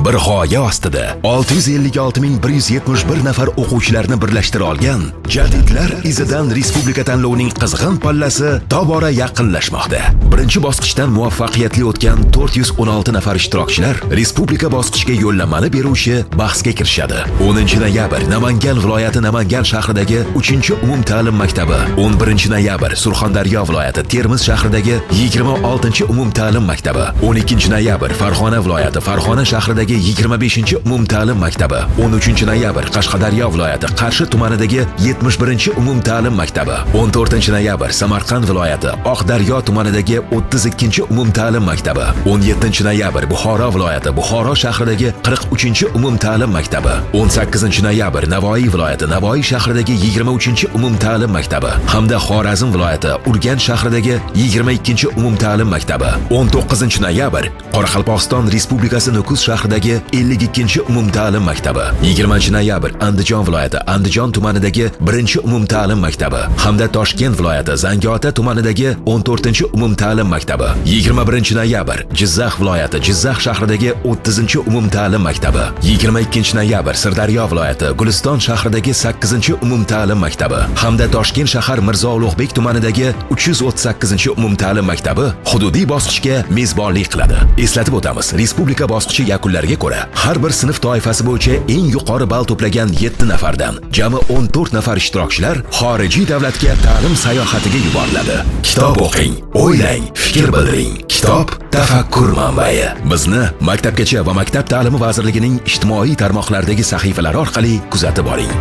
Bir g'oya ostida 656 171 nafar o'quvchilarni birlashtira olgan Jadidlar izidan respublika tanlovining qizg'in pallasi tobora yaqinlashmoqda. Birinchi bosqichdan muvaffaqiyatli o'tgan 416 nafar ishtirokchilar respublika bosqichiga yo'llanmani beruvchi bahsga kirishadi. 10 noyabr Namangan viloyati Namangan shahridagi 3 umumta'lim maktabi, 11 noyabr Surxondaryo viloyati Termiz shahridagi 26 umumta'lim maktabi, 12 noyabr Farg'ona viloyati Farg'ona shahridagi 25 umumta'lim maktabi, 13 noyabr Qashqadaryo viloyati Qarshi tumanidagi 71 umumta'lim maktabi, 14 noyabr Samarqand viloyati Oqdaryo tumanidagi 32 umumta'lim maktabi, 17 noyabr Buxoro viloyati Buxoro shahridagi 43 umumta'lim maktabi, 18 noyabr Navoiy viloyati Navoiy shahridagi 23 umumta'lim maktabi hamda Xorazm viloyati Urganch shahridagi 22 umumta'lim maktabi, 19 noyabr Qoraqalpog'iston Respublikasi Nukus shahridagi 52 umumta'lim maktabi, 20 noyabr Andijon viloyati Andijon tumanidagi 1 umumta'lim maktabi hamda Toshkent viloyati Zangiota tumanidagi 14 umumta'lim maktabi, 21 noyabr Jizzax viloyati Jizzax shahridagi 30 umumta'lim maktabi, 22 noyabr Sirdaryo viloyati Guliston shahridagi 8 umumta'lim maktabi hamda Toshkent shahar Mirzo Ulug'bek tumanidagi 338 umumta'lim maktabi hududiy bosqichga mezbonlik qiladi. Eslatib o'tamiz, respublika bosqichi yakunlariga ko'ra har bir sinf toifasi bo'yicha eng yuqori ball to'plagan 7 nafardan jami 14 nafar ishtirokchilar xorijiy davlatga ta'lim sayohatiga yuboriladi. Kitob o'qing, o'ylang, fikr bildiring. Kitob tafakkur manbai. Bizni Maktabgacha va maktab ta'limi vazirligining ijtimoiy tarmoqlardagi sahifalari orqali kuzatib boring.